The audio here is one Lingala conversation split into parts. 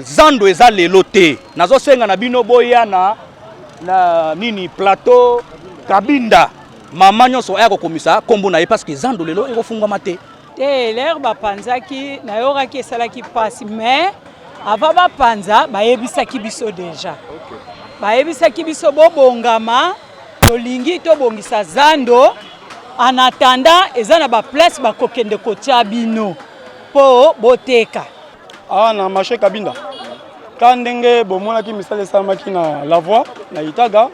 Zando eza lelo te. Nazosenga na bino boya na na nini plateau Kabinda. Mama nyonso aya kokomisa kombo na ye parce que zando lelo ekofungwama te. Te lere bapanzaki nayokaki esalaki mpasi mais avant bapanza bayebisaki biso deja okay. Bayebisaki biso bobongama tolingi tobongisa zando en attendant eza na baplace bakokende kotya bino mpo boteka. Awa na marché Kabinda ka ndenge bomonaki misala esalamaki na la voie na Itaga,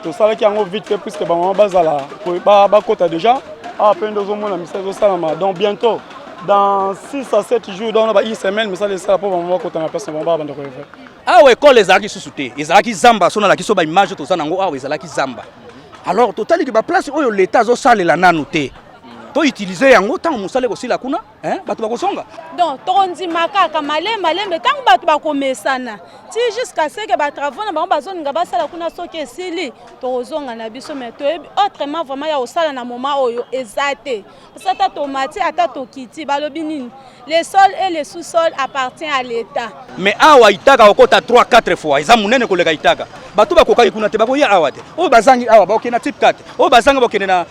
tosalaki yango vite fait puisque bamama bazala bakota déjà. Awa mpe nde ozomona misala ezosalama, donc bientôt dans 6 à 7 jours, donc ba une semaine, misala esala mpo bamama bakota na place na bango, babanda koevre. Awa ekole ezalaki lisusu te, ezalaki zamba. So nalaki so baimage toza nango awa, ezalaki zamba. Alors totaliki baplace oyo leta azosalela nanu te, toutilize yango ntango mosala ekosila kuna, eh, bato bakozonga. Donc tokondima kaka malembe malembe ntango bato bakomesana ti jusqu'à ce que batravaux na bango bazolinga basala kuna, soki esili tokozonga na biso. Mais toyebi autrement vraiment ya kosala na moment oyo eza te, parce que ata tomati ata tokiti, balobi nini? Le sol et le sous-sol appartient à l'État. Mais awa Itaka okota 3 4 fois, eza monene koleka Itaka. Bato bakokaki kuna te, bakoya awa te. Oyo bazangi awa bakokende na type 4, oyo bazangi bakokende na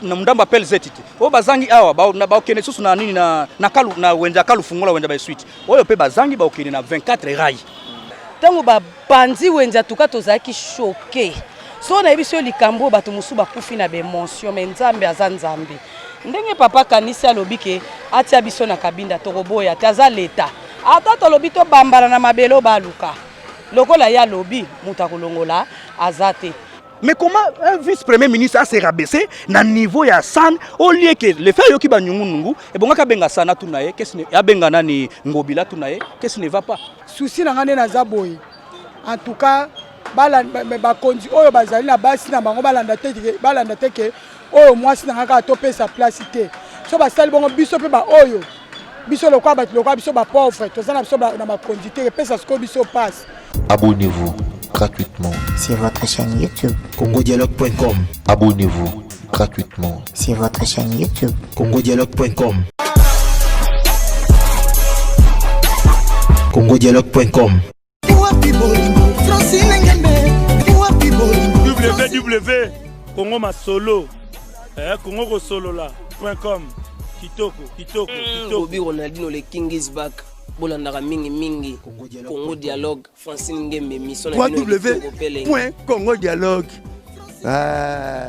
ndambo ya PLZ te, oyo bazangi awa bakokende susu na nini na kalu na wenze ya kalu fungola wenze ba suite, oyo mpe bazangi bakokende na 24 rai. Ntango bapanzi wenze, atuka tozalaki choqué. So nayebi so likambo oyo, bato mosusu bakufi na baémotion, mais Nzambe aza Nzambe. Ndenge papa kanisi alobi ke atia biso na Kabinda, tokoboya te. Aza leta, ata tolobi tobambala na mabele oyo baluka lokola ye alobi, moto akolongola aza te. Mais comment un vice-premier ministre a se rabaissé na niveau ya san au lieu que le fait yoki banyungu-nungu ebongaka abenga sana tuna ye qu'est-ce ne abenga nani Ngobila tuna ye qu'est-ce ne va pas? Souci na ngai nde naza boye, en tout cas bakonzi oyo bazali na basi na bango balanda te ke oyo mwasi na ngai kaka topesa place te. So basali bongo, biso mpe baoyo biso lokola bato lokola biso bapauvre, toza na biso na bakonzi te, epesa sikoyo biso pasi. Abonnez-vous gratuitement sur votre chaîne YouTube. congodialogue.com. Abonnez-vous gratuitement sur votre chaîne YouTube. congodialogue.com. congodialogue.com. Www Congo Masolo, Congo kosolola.com. Kitoko kitoko kitoko. Bobi Ronaldinho, le king is back. Bolandaka mingi mingi Congo Dialogue, Francine Ngembe, mission na bino ya kitoko pele. Www Congo Dialogue. Ah.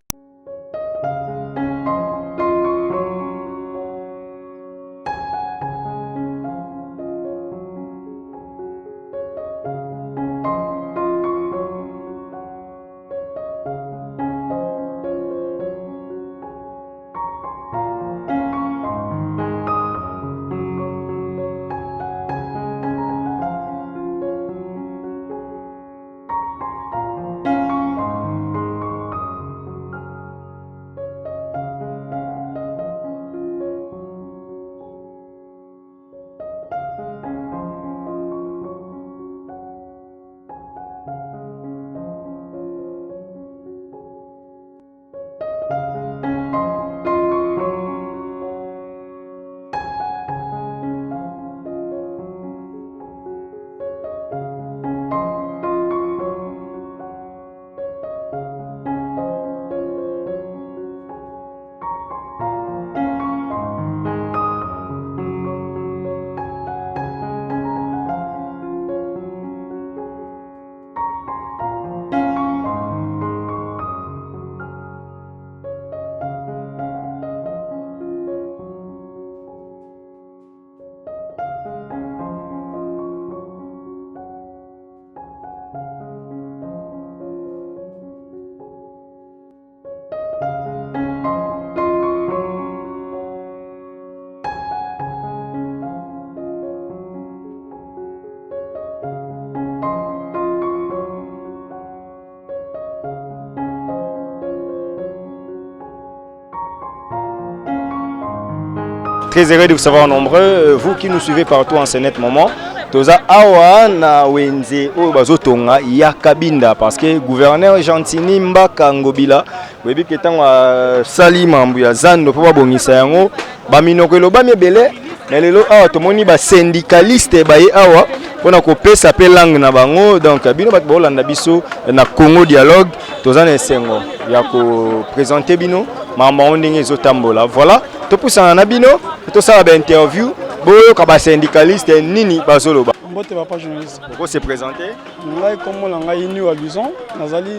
Très heureux de vous savoir nombreux, vous qui nous suivez partout en ce net moment. Toza awa na wenze oyo bazotonga ya Kabinda parce que gouverneur Gentini Mbaka Ngobila oyebi ke ntango asali mambo ya zando mpo babongisa yango, baminoko elobami ebele. Mais lelo awa tomoni ba syndicaliste baye awa mpona kopesa mpe langue na bango. Donc bino bato baolanda biso na Congo Dialogue, toza na esengo ya kopresente bino makambo yango ndenge ezotambola. Voilà, topusana na bino, tosala bainterview, boyoka basyndicaliste nini bazoloba. Mbote papa journaliste. Oko se présenter? Ngai kombo na ngai Niwa Bison, nazali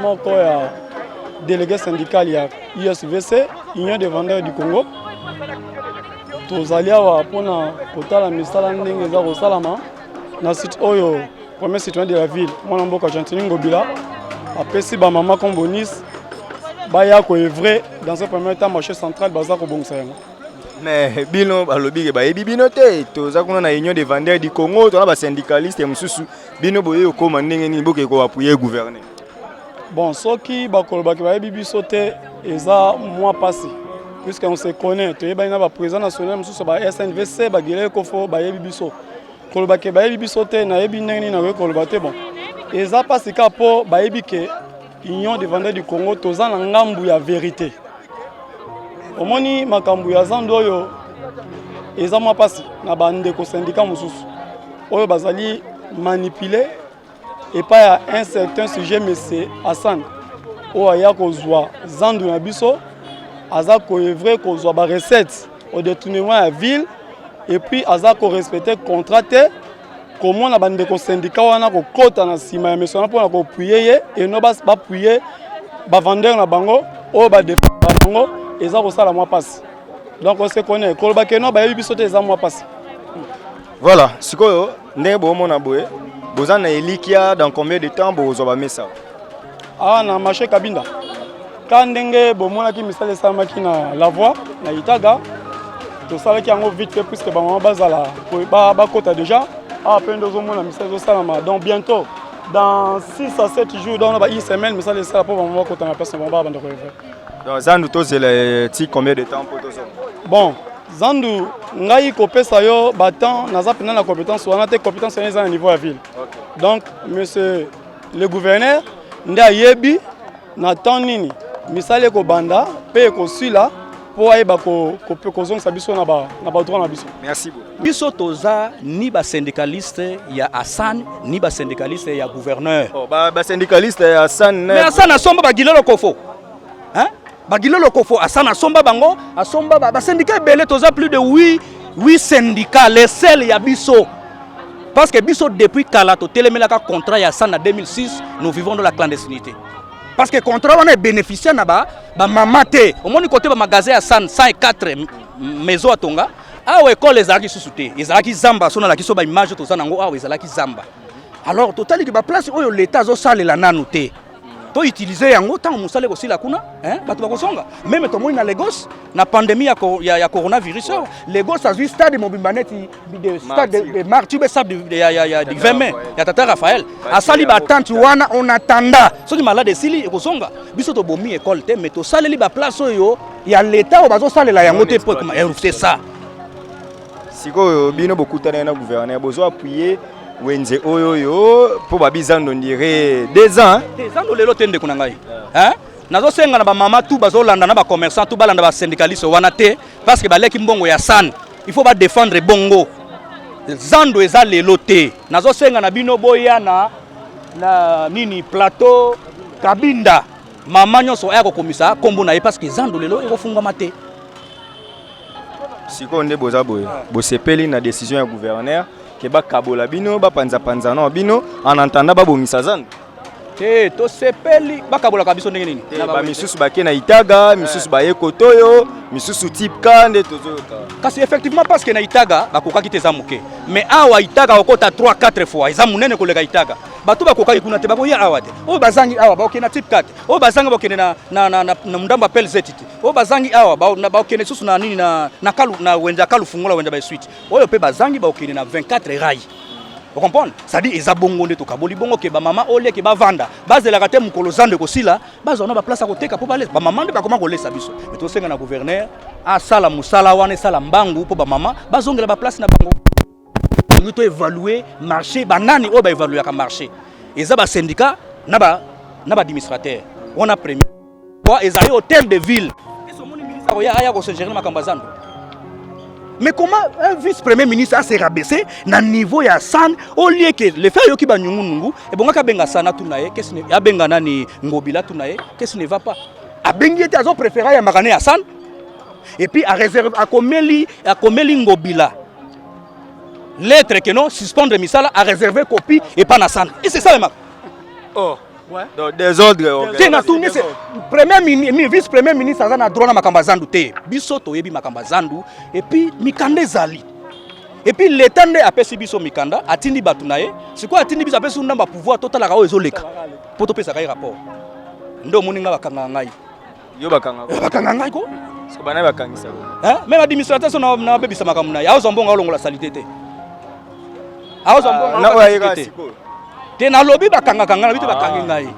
moko ya délégué syndical ya USVC, Union des vendeurs du Congo. Tozali awa mpona kotala misala ndenge eza kosalama na site oyo premier citoyen de la ville mwana mboka Gentiny Ngobila apesi bamama comme bonus baya koevre dans un premier temps marché central baza kobongisa yango. Mais bino balobi ke bayebi bino te, toza kuna na Union des vendeurs du Congo, toza basyndicaliste mosusu, bino boye okóma ndenge nini boke koappuyer gouverneur? Bon, soki bakolobaki bayebi biso te, eza mwa mpasi puisque on se connaît, toyebani na baprésident national mosusu ba SNVC bagele ekofo bayebi biso. Kolobaki bayebi biso te, nayebi ndenge nini nakoki koloba te. Bon, eza mpasi kaka mpo bayebi ke Union des vendeurs du Congo toza na ngambu ya vérité. Omoni makambo ya zando oyo eza mwa mpasi na bandeko syndicat mosusu oyo bazali manipule epai ya un certain sujet, monsieur Hassan, oyo aya kozwa zandu na biso, aza koevre kozwa barecette au détournement ya ville et puis aza korespecte contrat te. Komona bandeko syndicat wana kokɔta na nsima ya mesona mpona koappuyer ye eno baappuyer bavendeur na bango oyo badefendre bango, eza kosala mwa mpasi. Donc on se connaît, koloba ke no bayebi biso te eza mwa mpasi. Voilà, sikoyo ndenge boomona boye, boza na elikia dans combien de temps bokozwa bamesa? Awa na marché Kabinda, ka ndenge bomonaki misala esalamaki na la voie na Itaga, tosalaki yango vite fait puisque bamama bazala bakota déjà. Awa mpe nde ozomona misala ezosalama, donc bientôt dans 6 à 7 jours, donc ba une semaine, misala esala mpo bamama bakota na place na bango, babanda koevre. Donc zandu tozela ti combien de temps mpo tozonga? Bon, zandu ngai kopesa yo batemps, naza mpenza na compétence wana te. Compétence wana eza na niveau ya ville. Donc monsieur le gouverneur nde ayebi na temps nini misala ekobanda mpe ekosila mpo ayeba kozongisa biso na badroit na biso. Merci beaucoup. Biso toza ni basyndicaliste ya Hassan ni basyndicaliste ya gouverneur. Oh, basyndicaliste ya Hassan? Mais Hassan asomba bagilelo kofo, hein? Bagilelo kofo, Hassan asomba bango, asomba basyndicat ebele. Toza plus de 8, 8 syndicats. Les seuls ya biso, parce que biso depuis kala totelemelaka contrat ya Hassan na 2006. Nous vivons dans la clandestinité parce que contrat wana ebénéficie na bamama te. Omoni kote bamagasin ya San 104 maison atonga awa, ekole ezalaki susu te, ezalaki zamba. So nalaki so baimage toza nango awa, ezalaki zamba. Alors totaliki baplace oyo leta azosalela nanu te, toutilize yango. Ntango mosala ekosila kuna, bato bakozonga. Même tomoni na Lagos na pandémie ya coronavirus awa, Lagos azwi stade mobimba neti stade de Martyr be stade ya du 20 mai ya tata Raphaël, asali batente wana en attendant soki malade esili ekozonga. Biso tobomi école te, mais tosaleli baplace oyo ya leta oyo bazosalela yango te po c'est ça. Sikoyo bino bokutani na gouverneur, bozo appuyer wenze oyo oyo mpo babizando ndire 2 ans? Zando lelo te, ndeko na ngai. Nazosenga na bamama tu bazolanda na bacommerçant tu balanda basyndicaliste wana te, parce que baleki mbongo ya san, il faut badéfendre bongo. Zando eza lelo te. Nazosenga na bino boya na nini, plateau Kabinda, mama nyonso aya kokomisa nkombo na ye, parce que zando lelo ekofungwama te. Sikoyo nde boza boye, bosepeli na décision ya gouverneur ke bakabola bino, bapanzapanza na bino en attendant babongisa zando? Te, tosepeli. Bakabolaka biso ndenge nini? Bamisusu bake na Itaga, misusu baye kotoyo, misusu tipka nde tozoyoka. Kasi effectivement, parce que na Itaga bakokaki te, eza moke. Mais awa Itaga okota 3 4 fois, eza monene koleka Itaga. Bato bakokaki kuna te, bakoya awa te. Oyo bazangi awa bakokende na type 4, oyo bazangi bakokende na ndambo ya PLZ te, oyo bazangi awa bakokende susu na nini, na kalu, na wenze ya kalu fungola, wenze ba suite oyo mpe bazangi bakokende na 24 rail. Ocomprendre? C'est-à-dire eza bongo nde tokaboli bongo ke bamama olieke bavanda, bazelaka te mokolo zando ekosila, bazwa na baplace ya koteka mpo balesa. Bamama nde bakoma kolesa biso. Me tosenga na gouverneur asala mosala wana, esala mbangu mpo bamama bazongela baplace na bango. Tolingi to évaluer marché. Banani oyo baévaluaka marché? Eza basyndicat na baadministrateur wana. Premier po ezali hôtel de ville. Ese omoni ministre akoya aya kosingérer makambo ya zando? Mais comment un vice-premier ministre a se rabaissé na niveau ya San au lieu que le fait yoki ba nyungu nungu et bon abenga Sana tuna ye qu'est-ce ne abenga nani Ngobila tuna ye qu'est-ce ne va pas abengi ete azo préférer ya makane ya San et puis a réserve akomeli akomeli Ngobila lettre que non suspendre misala a réserver copie et pas na San et c'est ça le Oh. Ouais. Donc désordre. Te na tourner c'est premier ministre vice premier ministre aza na droit na makambo ya zandu te. Biso toyebi makambo ya zandu et puis mikanda ezali. Et puis l'État nde apesi biso mikanda, atindi bato na ye. Sikoyo atindi biso apesi ndamba pouvoir totalaka oyo ezoleka. Po topesaka ye rapport. Nde omoni nga bakangaka ngai. Yo bakanga. Eh, bakanga ngai ko. Siko bana bakangisa ko. Hein? Même administrateur so na na bebisa makambo na ye. Azo mbongo alongola salite te. Azo ah, mbongo na oyo ayeka sikoyo. Te nalobi bakangaka ngai, nalobi te bakangi ah. ngai.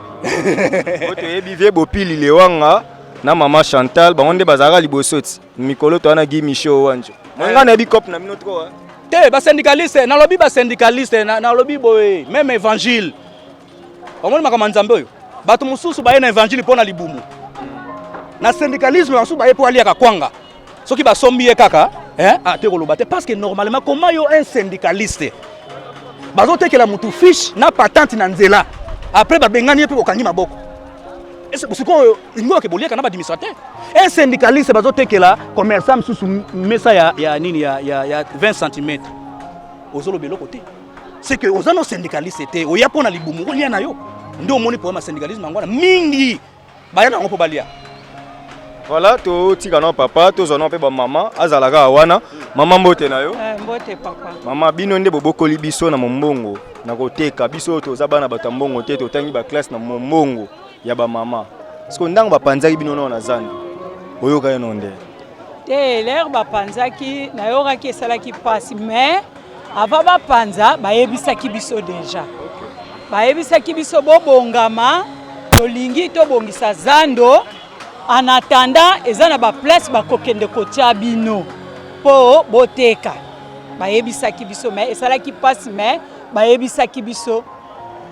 Po toyebi vie Bopili Lewanga na mama Chantal bango nde bazalaka liboso ti mikolo to wana Guy Michaud Wanjo. Moi ngai nayebi cop na bino trop. Te ba syndicaliste, nalobi ba syndicaliste, nalobi boye, même évangile. Omoni makambo ya Nzambe oyo. Bato mosusu baye na évangile mpo na libumu. Na syndicalisme basusu baye mpo aliaka kwanga. Soki basombi ye kaka, hein, ah, te koloba te parce que normalement comment yo un syndicaliste bazotekela mutu fiche na patente na nzela après babengani ye mpe bokangi maboko. Sikoyo ingoke boliaka na ba administrateur. Un syndicaliste bazotekela commerçant mosusu mesa ya, ya nini ya, ya, ya 20 cm ozoloba eloko te. C'est que oza no syndicaliste te, oya mpo na libumu olia na yo. Nde omoni problème ya syndicalisme yango wana mingi baya na yango mpo balia. Voilà, totika na papa, tozwa na mpe ba mama azalaka wana. Mama mbote na yo. Eh, mbote papa. Mama bino nde bobokoli biso na mombongo na koteka biso oyo toza bana bato ya mbongo te totangi ba classe na mombongo ya ba mama. Siko ndango bapanzaki bino nao na zando. Oyoka yo nde. Te l'heure bapanzaki nayokaki esalaki mpasi mais avant bapanza bayebisaki biso deja. Bayebisaki biso bobongama tolingi tobongisa zando en attendant eza na ba place bakokende kotia bino mpo boteka. Bayebisaki biso mais esalaki mpasi mais bayebisaki biso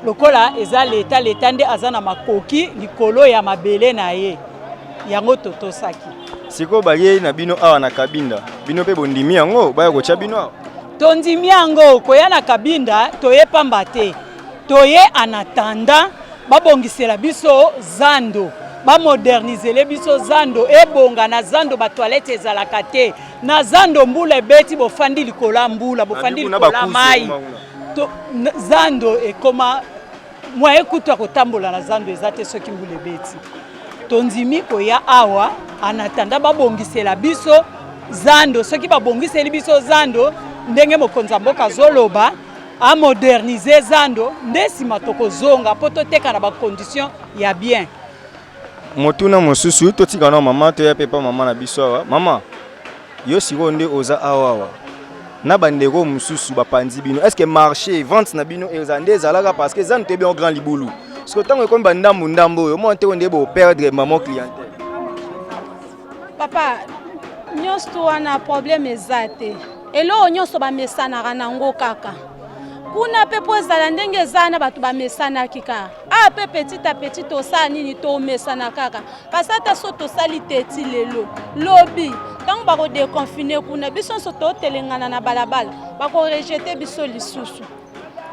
lokola eza leta, leta nde aza na makoki likolo ya mabele na ye, yango totosaki. Sikoyo bayei na bino awa na Kabinda, bino mpe bondimi yango baya kotia bino awa? Tondimi yango koya na Kabinda, toye pamba te, toye en attendant babongisela biso zando, bamodernizele biso zando, ebonga na zando, ba toilette ezalaka te na zando, mbula ebeti bofandi likolo ya mbula, bofandi likolo ya mai. Zando ekoma moyen kutu ya kotambola na zando eza te soki mbula ebeti. Tondimi koya awa en attendant babongisela biso zando. Soki babongiseli biso zando ndenge mokonzi ya mboka azoloba amodernize zando, nde nsima tokozonga mpo toteka na bacondition ya bien. Motuna mosusu totika na mama, toya mpe pa mama na biso awa. Mama, yo sikoyo nde oza awa awa na bandeko mosusu bapanzi bino, est-ce que marché vente na bino eza nde ezalaka? Parce que eza ntoyebi en grand libulu, parce que ntango ekomi bandambu ndambu oyo omona te nde boperdre mama clientèle. Papa, nyonso to wana problème eza te, eloko nyonso bamesanaka nango kaka kuna mpe mpo ezala ndenge eza na bato bamesanaki kaka awa mpe petit à petit tosala nini, tomesana kaka parce ata so tosali teti lelo lobi ntango bakodéconfiner kuna biso nyonso totelengana na balabala bakorejeter biso lisusu.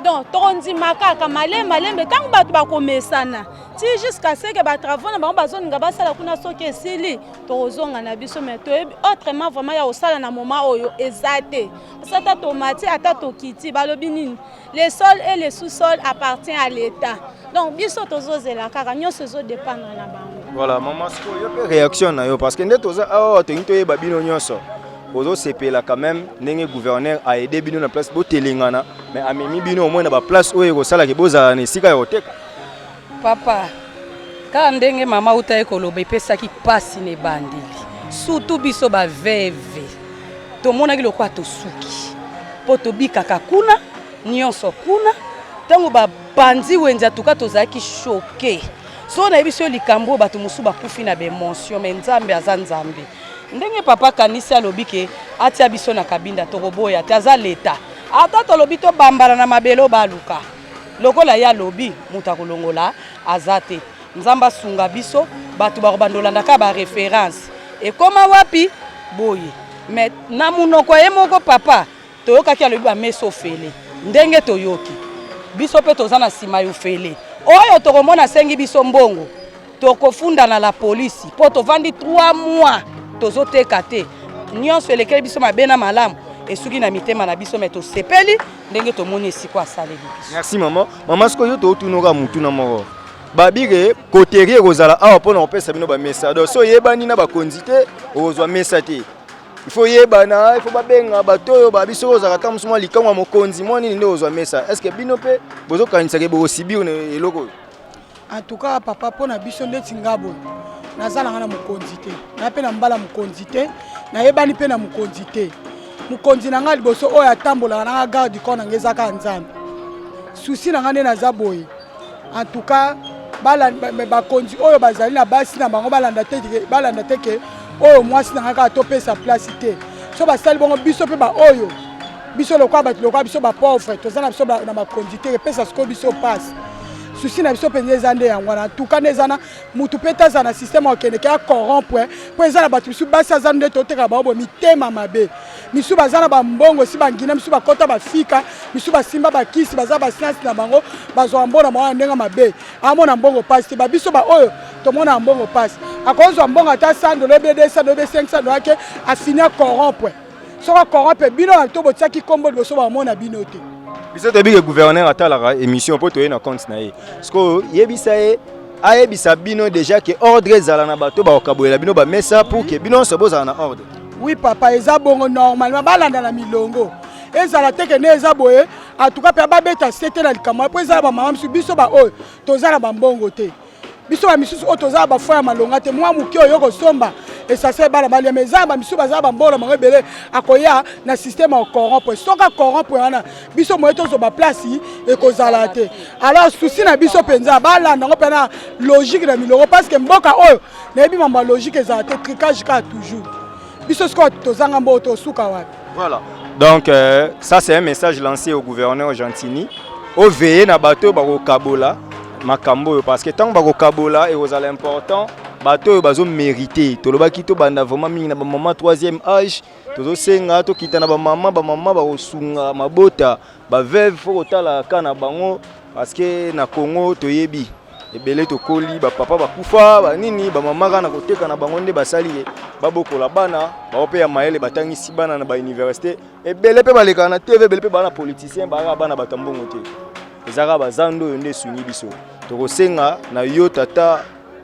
Donc tokondima kaka malembe malembe ntango bato bakomesana ti jusqu'à ce que batravaux na bango bazolinga basala kuna soki esili tokozonga na biso. Mais toyebi autrement vraiment ya kosala na moment oyo eza te, parce ata tomati ata tokiti balobi nini, le sol et le sous-sol appartient à l'État. Donc biso tozozela kaka, nyonso ezodépendre na bango. Voilà, mama, sikoyo yo mpe réaction na yo, parce que nde toza awa tolingi toyeba bino nyonso bozosepela quand même ndenge gouverneur aide bino na place botelengana, mais amemi bino au moins na baplace oyo ekosalaka bozala na esika ya koteka. Papa, kaka ndenge mama uta ye koloba, epesaki mpasi na ebandeli, surtout biso baveuve tomonaki lokola tosuki mpo tobikaka kuna nyonso kuna. Ntango bapanzi wenze atuka tozalaki choqué. So nayebi so likambo oyo bato mosusu bakufi na baémotion, mais Nzambe aza Nzambe. Ndenge papa kanisi alobi ke atia biso na Kabinda, tokoboya te. Aza leta, ata tolobi tobambala na mabele oyo baluka lokola ye alobi, moto akolongola aza te. Nzambe asunga biso. Bato bakobanda olanda kaka baréférence ekóma wapi boye. Mais na munoko ye moko papa toyokaki alobi bamesa ofele ndenge toyoki biso mpe toza na nsima ya ofele oyo tokomona asengi biso mbongo tokofunda na la polisi mpo tovandi 3 mois tozoteka te nyonso elekeli biso mabe na malamu esuki na mitema na biso me tosepeli ndenge tomoni esika asaleli biso. Merci mama. Mama sikoyo yo totunoka mutuna moko. Babike coterie ekozala awa mpona kopesa bino bamesa. Donc so oyebani na bakonzi te okozwa mesa te. Il faut yebana, il faut babenga bato oyo ba biso ozalaka ata mosu mwa likango ya mokonzi mwa nini nde ozwa mesa. Est-ce que bino mpe bozokanisaka bokosibir na eloko oyo? En tout cas papa mpo na biso ndeti nga boye naza na nga na mokonzi te na mpe na mbala mokonzi te nayebani mpe na mokonzi te mokonzi na nga liboso oyo atambolaka na nga garde du corps na nga eza kaka nzambe susi na nga nde naza boye en tout cas bakonzi oyo bazali na basi na bango balanda te balanda te ke oyo mwasi na nga kaka topesa place te so basali bongo biso mpe baoyo biso lokola bato lokola biso bapauvre toza na biso na bakonzi te epesa sikoyo biso mpasi susi na biso mpenza eza nde yango wana tuka nde eza na mutu mpe taza na systeme akendeke ya corrompre mpo eza na bato misusu basi aza nde toteka bango bo mitema mabe misusu baza na bambongo si bangina misusu bakota bafika misusu basimba bakisi baza basianse na bango bazwa mbongo na bango na ndenge mabe amona mbongo mpasi te babiso baoyo tomona mbongo mpasi akozwa mbongo ata 100 dola ebe 200 dola ebe 500 dola ke afini acorrompre soki acorrompre bino na to botiaki nkombo liboso bamona bino te biso toyebi ke gouverneur atalaka émission mpo toye na compte na ye sikoyo yebisa ye ayebisa bino déjà ke ordre ezala na bato bakokabolela bino bamesa pour ke bino nyonso bozala na ordre. Oui papa, eza bongo normalement balanda na milongo ezala te ke nde eza boye atuka mpe babeta sete na likambo mpo eza na bamama mosusu biso baoyo toza na bambongo te biso bamisusu oyo toza na bafoi ya malonga te mwa moke oyo kosomba esase bana balia ma eza na bamisusu baza na bambongo na bango ebele akoya na systeme ya corrompre soki acorrompre wana biso moye tozwa baplace ekozala te alors souci na biso mpenza balanda yango mpe na logique na milongo parce que mboka oyo nayebi mambo ya logique ezala te tricage kaka toujours biso sikoyo tozanga mbongo tosuka wapi. Voilà. Donc ça c'est un message lancé au gouverneur Gentini oveille na bato oyo bakokabola makambo oyo parce que ntango bakokabola ekozala important bato oyo bazomérite. Tolobaki tobanda vraiment mingi na bamama troisième âge, tozosenga tokita na bamama bamama bakosunga mabota baveuve fo kotala ka na bango parce que na Congo toyebi ebele tokoli bapapa bakufa banini bamama kaka na koteka na bango nde basali ye babokola bana bango mpe ya mayele batangisi bana na bauniversité ebele mpe balekaka na TV ebele mpe bana politicien bakaka bana bato ya mbongo te eza kaka bazando oyo nde esungi biso. Tokosenga na yo tata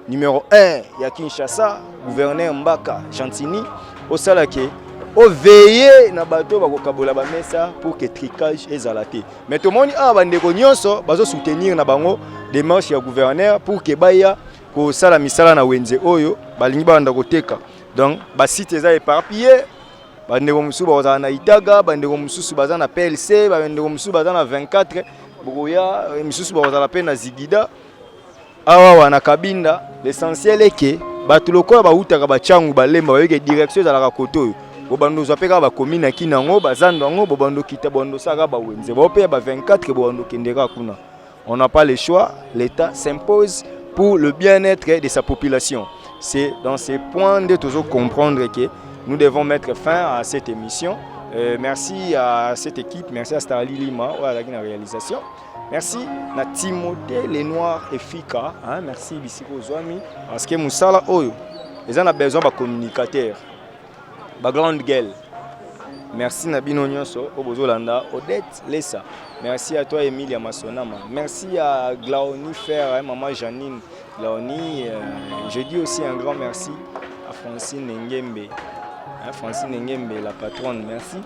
numéro 1 ya Kinshasa, gouverneur Mbaka Gentini, osala ke oveille na bato bakokabola bamesa pour que tricage ezala te. Mais tomoni awa bandeko nyonso bazosoutenir na bango démarche ya gouverneur pour que baya kosala misala na wenze oyo balingi babanda koteka. Donc basite eza éparpillé, bandeko mosusu bakozala na Itaga, bandeko mosusu baza na PLC, bandeko mosusu baza na 24 bokoya misusu bakozala mpe na Zigida awa awa na Kabinda. L'essentiel est que bato lokola bautaka bachangu balemba bayoki direction ezalaka kote oyo bobando ozwa mpe kaka bakomi na kina yango bazando yango bobando kita bobando osala kaka bawenze bao mpe ya ba 24 bobando okende kaka kuna. On n'a pas le choix, l'État s'impose pour le bien-être de sa population. C'est dans ces points de toujours comprendre que nous devons mettre fin à cette émission. Merci à cette équipe, merci à Starly Lima à la réalisation. Merci à Timothée Lenoir et Fika, hein, merci Bisiko Zwami parce que Moussala oyo ils en ont besoin de communicateurs, ba grande gueule. Merci na bino nyonso oyo bozolanda Odette Lessa. Merci à toi Emilia Masonama. Merci à Glaoni Fer, hein, maman Janine Glaoni. Je dis aussi un grand merci à Francine Ngembe. Hein, Francine Ngembe, la patronne, merci.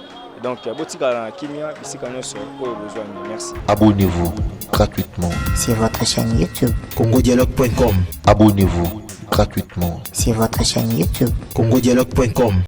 Donc, botika na kimia, bisika nyonso oyo bozwami. Merci. Abonnez-vous gratuitement sur votre chaîne YouTube congodialogue.com. Abonnez-vous gratuitement sur votre chaîne YouTube congodialogue.com.